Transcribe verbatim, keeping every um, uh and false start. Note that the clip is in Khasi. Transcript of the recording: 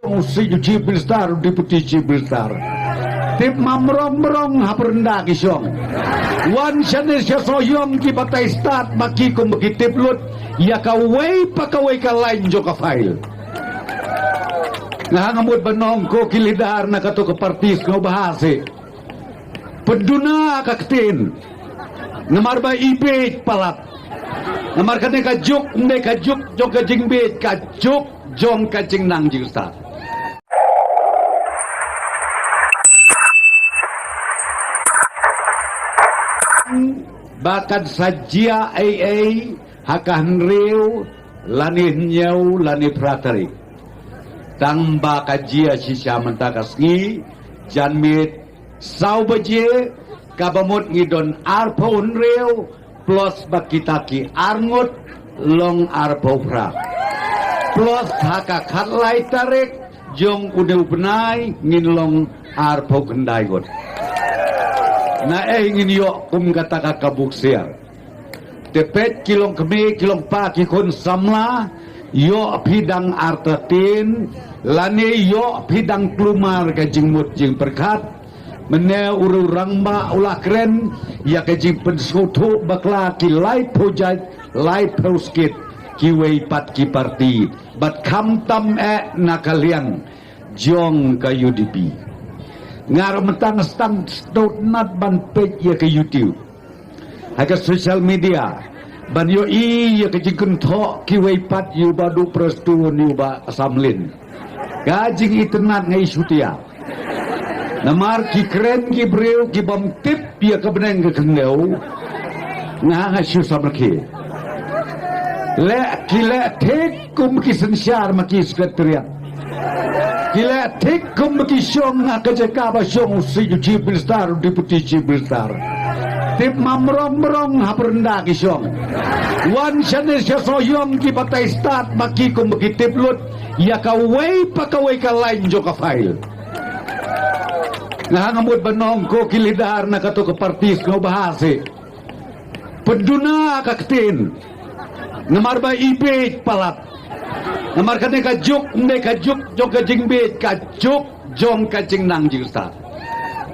U Chief Minister, u Deputy Chief Minister. Tip ma mrong mrong ha pyrnda ki shong. Wan shane sha Sohiong ki batai stad ba ki kum ba ki tip lut ïa kawei pa kawei ka lain jong ka file. Nga hang mut ban ong ko ki leader na kato ka parti sngewbha seh. Pynduna ka ktien. Namar ba i bieit palat. Namar kane ka juk, ne ka juk jong ka jingbieit, ka juk jong ka jingnang jingstad. Ba kan sa jia ei ei ha ka hynriew lane hynñiew lane phra tarik. Tang ba ka jia shisha mynta ka sngi, janmiet saw baje, kaba mut ngi don arphew hynriew, plus ba kita ki arngut long arphew phra. Plus ha ka khatlai tarik jong une u bnai ngin long arphew khyndai ngut. Na ei ngin ïoh kum kata ka ka buksiar. Te peit ki long kmie, ki long pa, ki khun samla, ïoh phi dang artatien, lane ïoh phi dang klumar ka jingmut jingpyrkhat. Mynne u riewrangbah u rangbah u la kren ïa ka jingpynsngewthuh bakla ki laiphew jait, laiphew skit, kiwei pat ki parti. Bad khamtam eh na ka liang jong ka U D P. Nga ruh mynta nga sdang sdang ban peit ïa ka YouTube, ha ka social media, ban ïohi ïa ka jingkynthoh kiwei pat, ïa u Bah Duh Prestone, ïa u Bah Samlin. Ka jingitynnad nga i shutia. Namar ki kren ki briew ki bym tip ïa ka bneng ka khyndew. Nga nga shu samrkhie. Leh ki leh thik kum ki synshar ma ki secretariat. Ki leh thik kum ki shong ha ka jaka ba shong u Chief Minister, u Deputy Chief Minister. Tip ma mrong mrong ha pyrnda ki shong. Wan shane sha Sohiong ki batai stad ba ki kum ki tip lut ïa kawei pa kawei ka lain jong ka file. Nga hang mut ban ong ko ki leader na kato ka parti sngewbha seh. Pynduna ka ktien. Namar ba i bieit palat. Namar kane ka juk, ne ka juk jong ka jingbieit, ka juk jong ka jingnang jingstad.